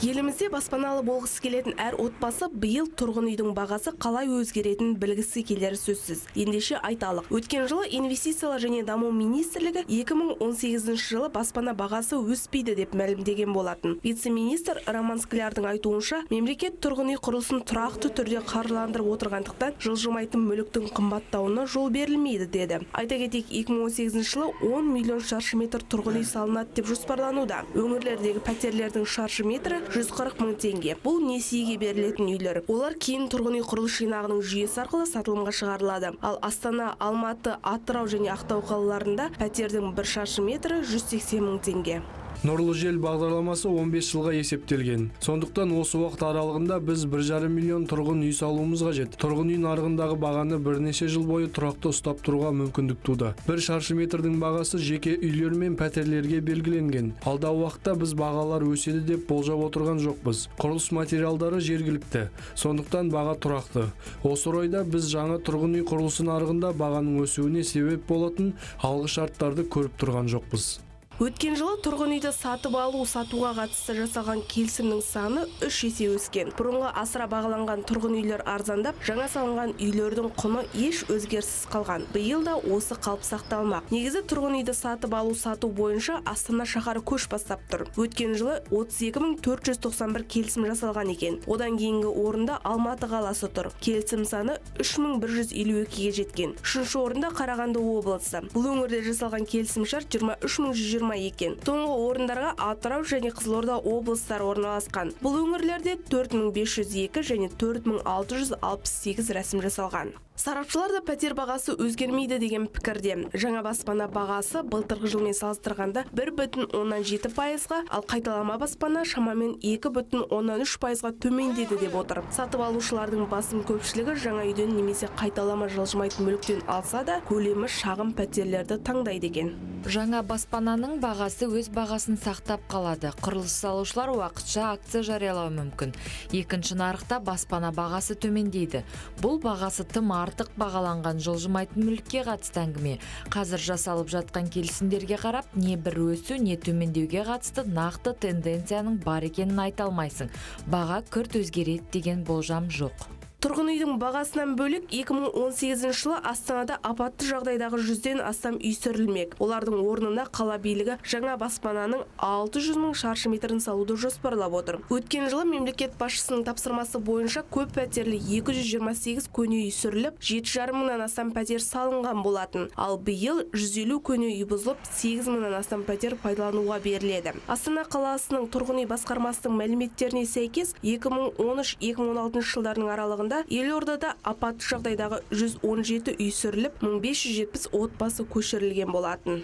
Елімізде баспаналы болғысы келетін әр отбасы биыл тұрғын үйдің бағасы қалай өзгеретінін білгісі келері сөзсіз. Ендеше айталық, өткен жылы Инвестициялар және даму министрлігі 2018 жылы баспана бағасы өспейді деп мәлімдеген болатын. Вице-министр Роман Склярдың айтуынша, мемлекет тұрғын үй құрылысын тұрақты түрде қаржыландырып отырғандықтан жылжымайтын мүліктің қымбаттауына жол берілмейді деді. Айта кетейік, 2018 жылы 10 миллион шаршы метр тұрғын үй салынады деп жоспарлануда. Өңірлердегі пәтерлердің шаршы метрі 140 мың теңге. Бұл несиеге берілетін үйлер. Олар кейін тұрғын үй құрылыс жинағының жүйесі арқылы сатылымға шығарылады. Ал Астана, Алматы, Атырау және Ақтау қалаларында пәтердің бір шаршы метрі 180 мың теңге. Нұрлы жер бағдарламасы 15 жылға есептелген. Сондықтан осы уақыт аралығында біз 1,5 миллион тұрғын үй салуымыз қажет. Тұрғын үй нарығындағы бағаны бірнеше жыл бойы тұрақты ұстап тұруға мүмкіндік туды. Бір шаршы метрдің бағасы жеке үйлер мен пәтерлерге белгіленген. Алдағы уақытта біз бағалар өседі деп болжап отырған жоқпыз. Құрылыс материалдары жергілікті, сондықтан баға тұрақты. Осы орайда біз жаңа тұрғын үй құрылысы нарығында бағаның өсуіне себеп болатын алғы шарттарды көріп тұрған жоқпыз. Өткен жылы тұрғын үйді сатып алу, сатуға қатысты жасалған келісімнің саны 3 есе өскен. Бұрынғы асыра бағаланған тұрғын үйлер арзандап, жаңа салынған үйлердің құны еш өзгеріссіз қалған. Биыл да осы қалып сақталмақ. Негізі тұрғын үйді сатып алу, сату бойынша Астана шаһары көш бастап тұр. Өткен жылы 32 491 келісім жасалған екен. Одан кейінгі орында Алматы қаласы тұр. Келісім саны 3152-ге жеткен. Үшінші орында Қарағанды облысы. Бұл өңірде жасалған келісім шарт 23 120 екен. Соңғы орындарға Атырау және Қызылорда облыстары орналасқан. Бұл өңірлерде 4502 және 4668 рәсім жасалған. Сарапшылар да пәтер бағасы өзгермейді деген пікірде. Жаңа баспана бағасы былтырғы жылмен салыстырғанда 1,7%-ға, ал қайталама баспана шамамен 2,3%-ға төмендеді деп отыр. Сатып алушылардың басым көпшілігі жаңа үйден немесе қайталама жылжымайтын мүліктен алса да, көлемі шағын пәтерлерді таңдайды екен. Жаңа баспананың бағасы өз бағасын сақтап қалады. Құрылыс салушылар уақытша акция жариялауы мүмкін. Екінші нарықта баспана бағасы төмендейді. Бұл бағасы тым артық бағаланған жылжымайтын мүлікке қатысты әңгіме. Қазір жасалып жатқан келісімдерге қарап, не бір өсу, не төмендеуге қатысты нақты тенденцияның бар екенін айта алмайсың. Баға күрт өзгереді деген болжам жоқ. Тұрғын үйдің бағасынан бөлек 2018 жылы Астанада апатты жағдайдағы 100-ден астам үй сүрілмек. Олардың орнына қала билігі жаңа баспананың 600 мың шаршы метрін салуды жоспарлап отыр. Өткен жылы мемлекет басшысының тапсырмасы бойынша көп пәтерлі 228 көне үй сүріліп, 7,5 мыңнан астам пәтер салынған болатын. Ал биыл 150 көне үй бұзылып, 8 мыңнан астам пәтер пайдалануға беріледі. Астана қаласының тұрғын үй басқармасының мәліметтеріне сәйкес 2013-2016 жылдарының аралығында елордада апатты жағдайдағы 117 үй сүріліп, 1570 отбасы көшірілген болатын.